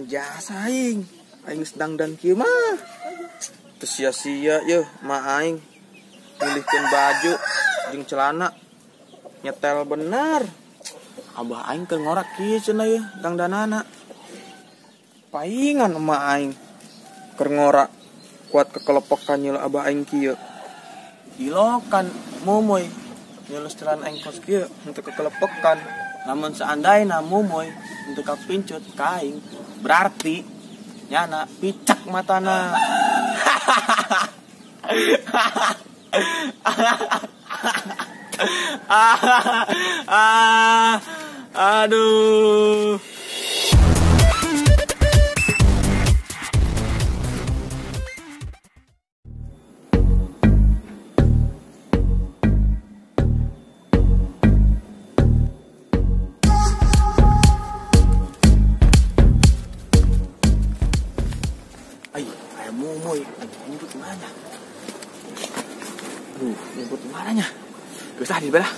jasa aing. Aing geus dangdan kieu mah. Teu sia-sia yeuh ma aing milihkeun baju jeung celana nyetel bener. Abah aing keur ngorak kieu cenah yeuh dangdanana. Paingan emak aing keur ngorak kuat kekelepokan nyeul abah aing kieu. Ilokan momoy nyelus celana aing kos kieu henteu kekelepokan. Lamun seandaina momoy henteu kapincut ka aing berarti nyana picak matana. Aduh. Ayo, ayo momoy, nyebut mana? Aduh, nyebut mananya? Geus lah dibelah.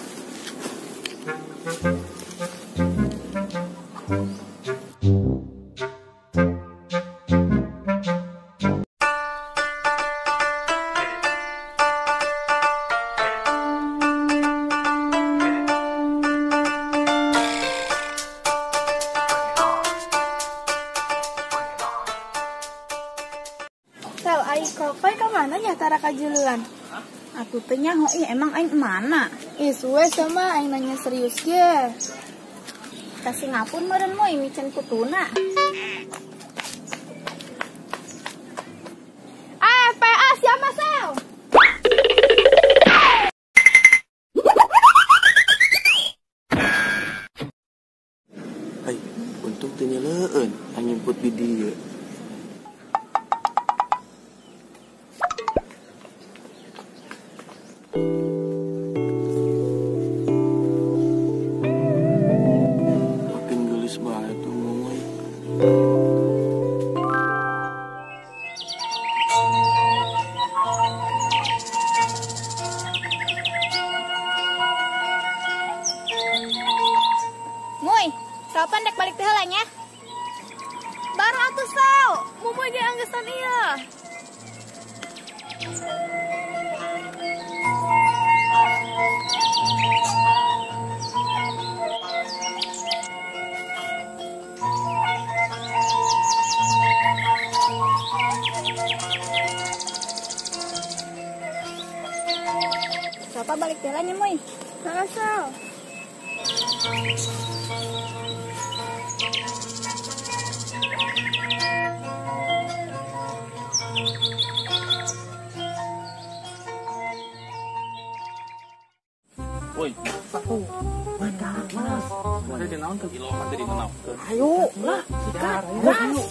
Sel, ai kopai ka mana nya tara kajuluan? Atuh teh nyaho ih emang aing mana? Ih suwe sama aing nanya serius ge. Ka Singapura meureun moy micen kutuna. PA siapa Sel? Ai, untung teu nyeleueun aing nyebut di dieu. Makin gelis banget tuh momoy. Moy, kapan dek balik teh heula nya? Baru atuh Sel, momoy ge anggesan ieu. Siapa balik jalannya, Moy? Salah, Sel. Woi, aku. Mantap, Mas. Ada di naon tuh? Ilokan tadi naon. Ayo, lah, sikat, gas.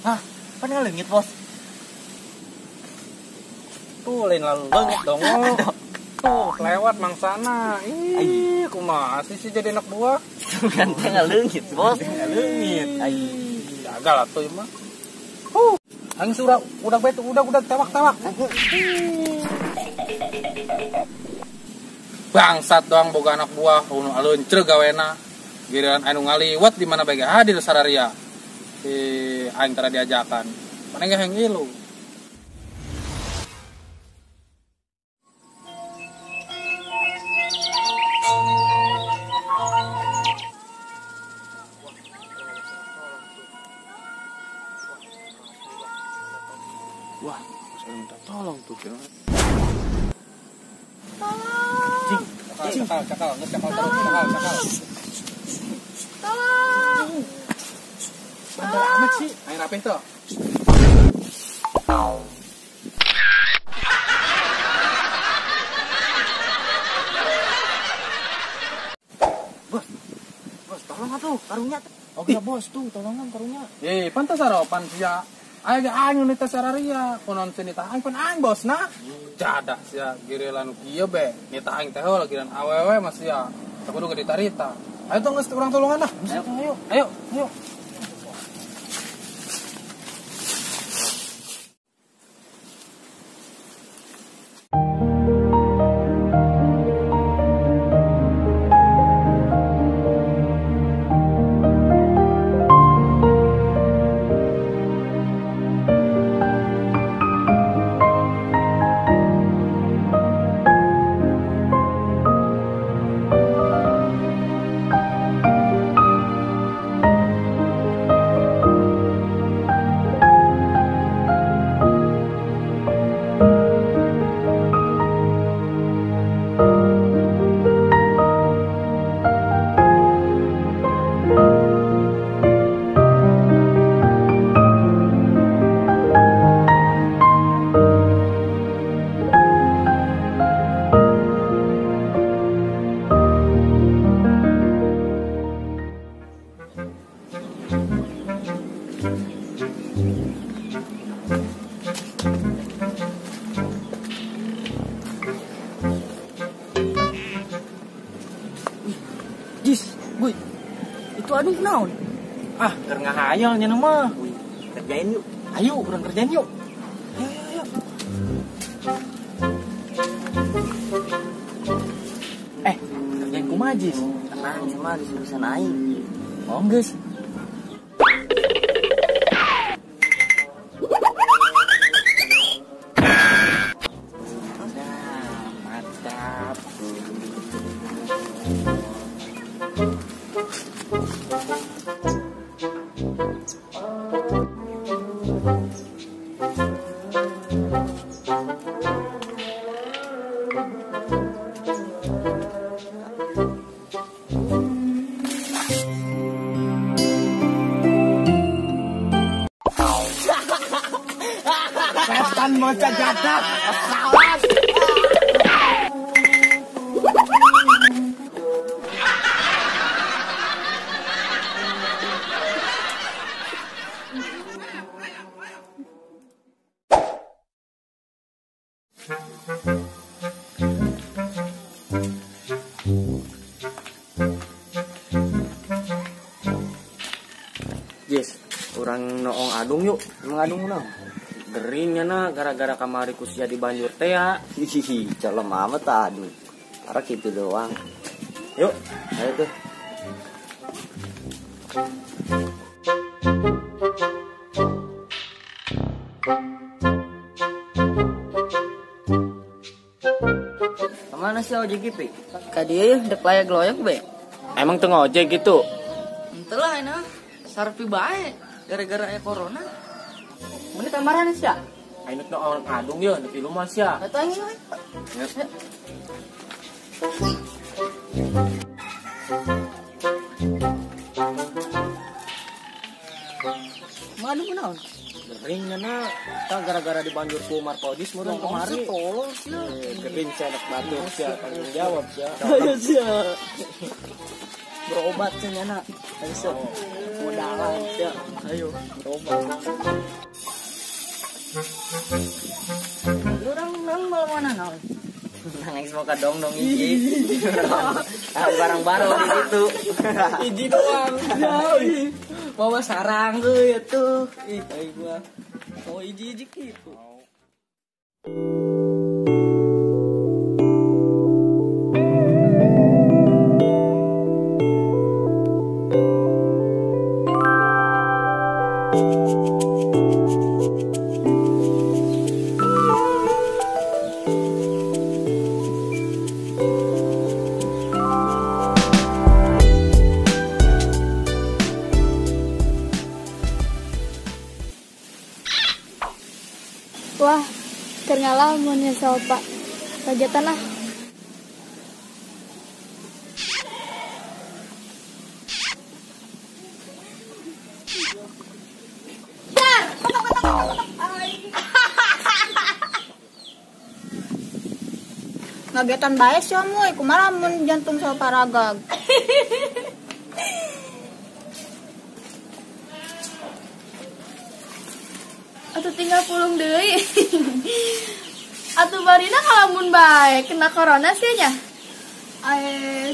Hah, pan leungit, Bos. Tuh lain lalu leungit dong. Tuh, lewat mangsana. Ih, kumaha sih jadi anak buah? Kan teh ngaleungit, Bos. Ngaleungit. Ai, gagal atuh ieu mah. Huh, hang surah udah bae tuh, udah tewak-tewak. Bangsat doang boga anak buah, nu aleuncreu gawena. Giliran anu ngaliwat di mana bae ge hadir sararia. Aing tara diajakan. Mana ge hayang ilu. Wah, saya minta tolong tuh. Tolong. Cakal, cakal, geus cakal terus, cakal, cakal. Tolong. Bandel amat sih, aing rapih tuh. Bos, bos, tolong atuh, karunya. Oke, bos, tuh tolongan karunya. Pantas aropan sia. Ayo ge aing nu nita sararia, kunaon teu nita aing pan aing bosna. Jadah sia girilan kieu be, nita aing teh heula giliran awewe mah sia. Teu kudu ge ditarita. Ayo tong geus urang tulungan lah. Ayo, ayo, ayo. Jis, boy. Itu aduh naon? Ah, keur ngahayal nya mah. Kerjain yuk. Ayo, urang kerjain yuk. Ayo, ayo, ayo. Kerjain kumaha, Jis? Tenang, sama disurusan aing. Oh, geus. Nah, mantap. Setan maca jadah, salah. Jis, urang noong adung yuk. Emang adung naon? Geringnya na gara-gara kamari ku sia di banjur teh ya. Hihihi, colom amat adung. Karena gitu doang. Yuk, ayo tuh. Kemana sih ojek Pi? Ka dieu dek layak loyok be. Emang teu ngojek gitu? Henteu lah enak. Sarpi bae gara-gara aya corona. Mun kamaran sia? Aing nu orang adung ye, nepi lumah sia. Atuh aing we. Madu kunaon? Gering nya ta gara-gara dibanjur ku Markodis meureun kemari. Tolol sia. Gering sia anak batur sia tanggung jawab sia. Ayo sia. Berobat sia nyana. Ayo modalan sia. Ayo berobat. Urang nang malam mana naon? Nangis mau ka dong dong hiji. Barang-barang di situ. Hiji doang. Bawa sarang euy atuh. Ih, ai gua. Mau hiji-hiji kitu. Wah, keur ngalamun ya pak. Kagetan ah. Ngagetan bae sia moy, kumaha mun jantung saparagag. Atuh tinggal pulung deui. Atuh barina ngalamun bae kena corona sih nya.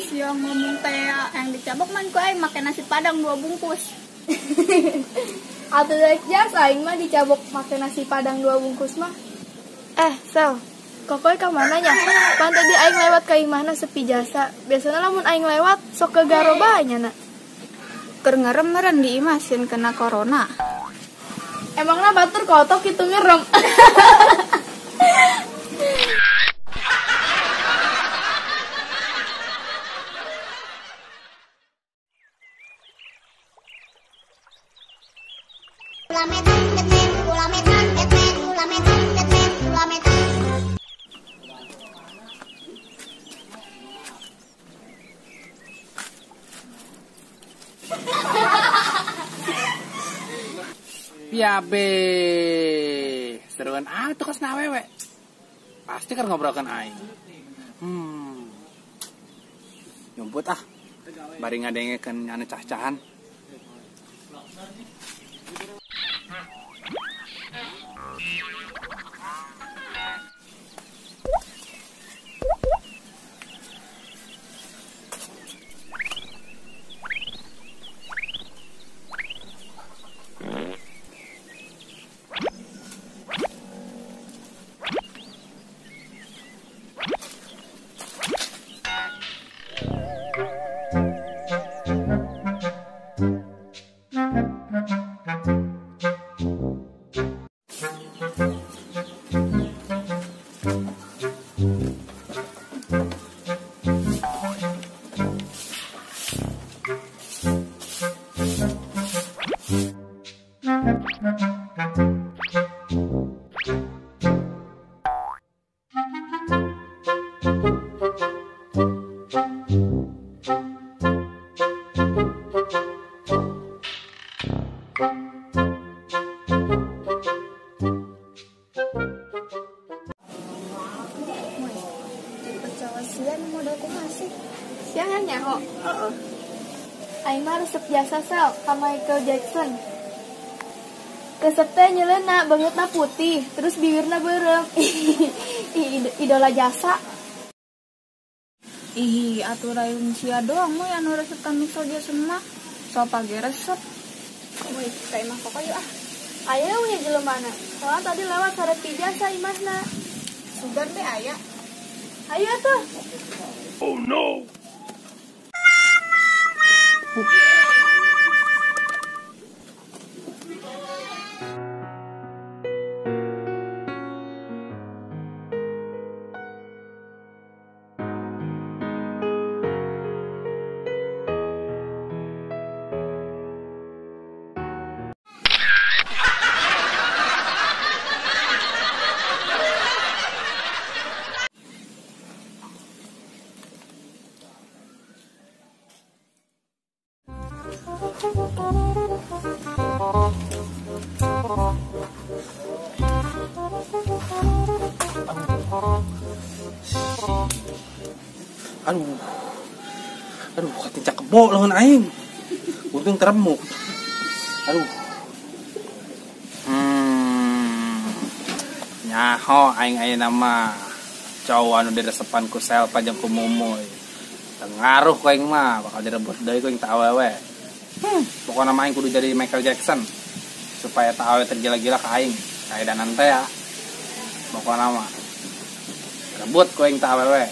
Sia ngomong teh yang dicabok man ku aing make nasi padang 2 bungkus. Atuh rek jas aing mah dicabok make nasi padang 2 bungkus mah. Sel, kokoy ka mana nya? Pan tadi aing lewat ka imahna sepi jasa. Biasana lamun aing lewat sok ke garoba nya na. Keur ngerem meureun di imah sieun kena corona. Emangna batur kotok kitu ngerem. Ya be, seruan atuh kos na awewe. Pasti kan ngobrolkan aing. Nyumput ah. Bari ngadengekeun anu cah-cahan. Siang nyaho. Heeh. Aing mah resep jasa sel ka Michael Jackson. Resep teh nyeleuna beungeutna putih, terus bibirna beureum. Idola jasa. Ih, atuh rayun sia doang mah anu resep ka Michael Jackson mah. Sopa ge resep. Wih, ka imah koko yuk ah. Aya we jelemana. Soalnya tadi lewat sarep jasa imahna. Sugan teh aya. Ayo tuh. Oh no. Aduh, aduh, katinca kebo lawan aing. Untung teremuk. Aduh. Nyaho aing ayeuna mah cowok anu diresepan ku sel panjang ku mumuy. Tengaruh ku aing mah bakal direbut deui ku aing teh awewe. Pokokna mah aing kudu jadi Michael Jackson supaya teh awewe tergila-gila ka aing. Kaedanan teh ya. Pokokna mah rebut ku aing teh awewe.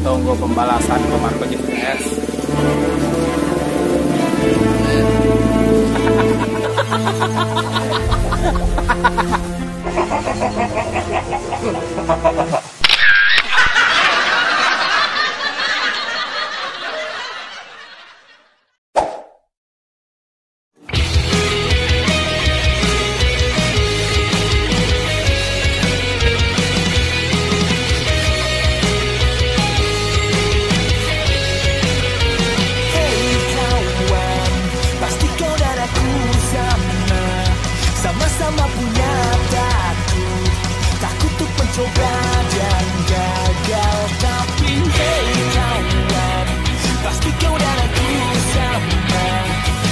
Tunggu pembalasan ke Marco GPS. Sama-sama punya takut, takut untuk mencoba dan gagal. Tapi hey kawan, pasti kau dan aku sama,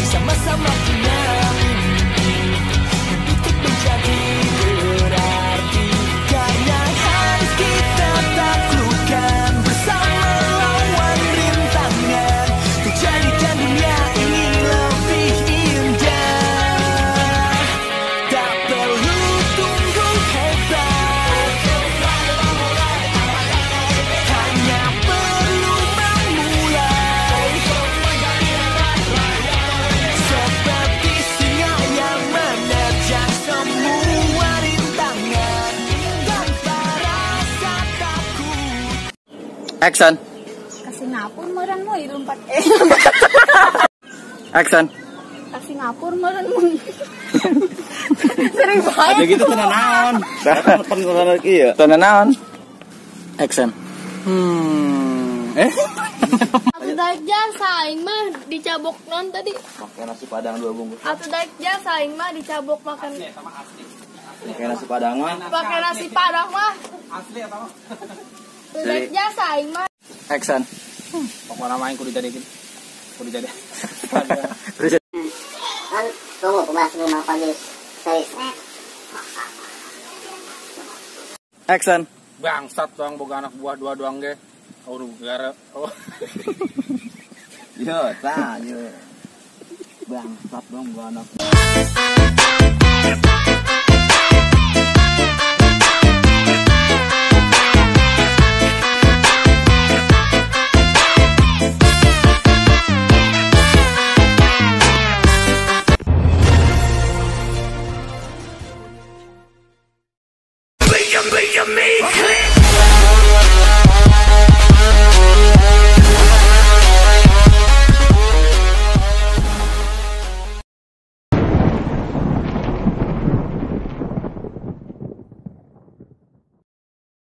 sama-sama punya mimpi untuk menjadi. Action. Ka Singapura meureun moy lompat. Action. Ka Singapura meureun moy. Sering banget. Ada gitu tenan naon. Tenan ieu. Tenan naon. Action. Atuh daek jasa aing mah dicabok non tadi. Pakai nasi padang 2 bungkus. Atuh daek jasa aing mah dicabok makan. Pakai nasi padang mah. Pakai nasi padang mah. Asli atau mah? Atuh daek jasa aing mah. Action. Pokoknya nama aing kudu jadi gini. Kudu jadi. Kan tunggu pembahas rumah pagi. Action. Bangsat doang boga anak buah dua doang ge. Oh, gara. Oh. Yo, tah, yo. Bangsat dong boga anak.